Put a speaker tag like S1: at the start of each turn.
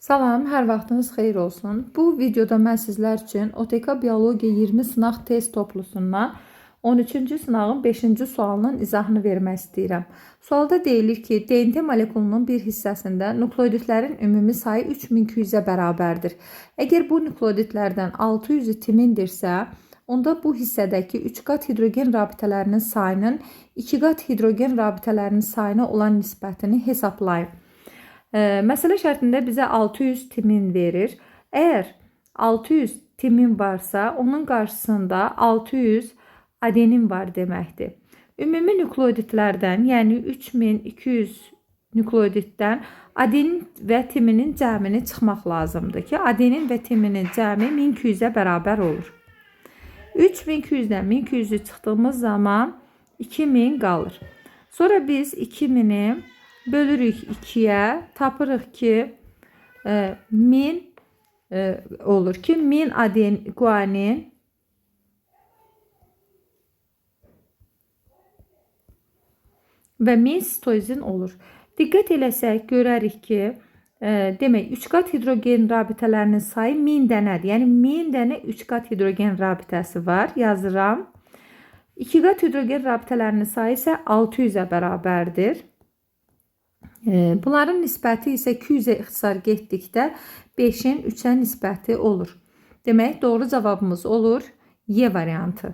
S1: Salam, hər vaxtınız xeyir olsun. Bu videoda mən sizlər üçün OTK Biologiya 20 sınaq test toplusundan 13-cü sınağın 5-ci sualının izahını vermək istəyirəm. Sualda deyilir ki, DNT molekulunun bir hissəsində nukleotidlərin ümumi sayı 3200-ə bərabərdir. Əgər bu nukleotidlərdən 600-ü timindirsə, onda bu hissədəki 3 qat hidrogen rabitələrinin sayının 2 qat hidrogen rabitələrinin sayına olan nisbətini hesablayın. Məsələ şərtində bizə 600 timin verir. Əgər 600 timin varsa, onun qarşısında 600 adenin var deməkdir. Ümumi nukleotidlərdən, yəni 3200 nukleotiddən adenin və timinin cəmini çıxmaq lazımdır ki, adenin və timinin cəmi 1200-ə bərabər olur. 3200-dən 1200-ü çıxdığımız zaman 2000 qalır. Sonra biz 2000-i bölürük 2-yə, tapırıq ki, 1000 olur ki, 1000 aden guanin və 1000 sitozin olur. Diqqət eləsək, görərik ki, demək 3 qat hidrogen rabitələrinin sayı 1000 dənədir. Yəni 1000 dənə 3 qat hidrogen rabitəsi var. Yazıram. 2 qat hidrogen rabitələrinin sayı isə 600-ə bərabərdir. Bunların nisbəti isə 200-ə ixtisar getdikdə 5-in 3-ə nisbəti olur. Demək, doğru cavabımız olur Y variantı.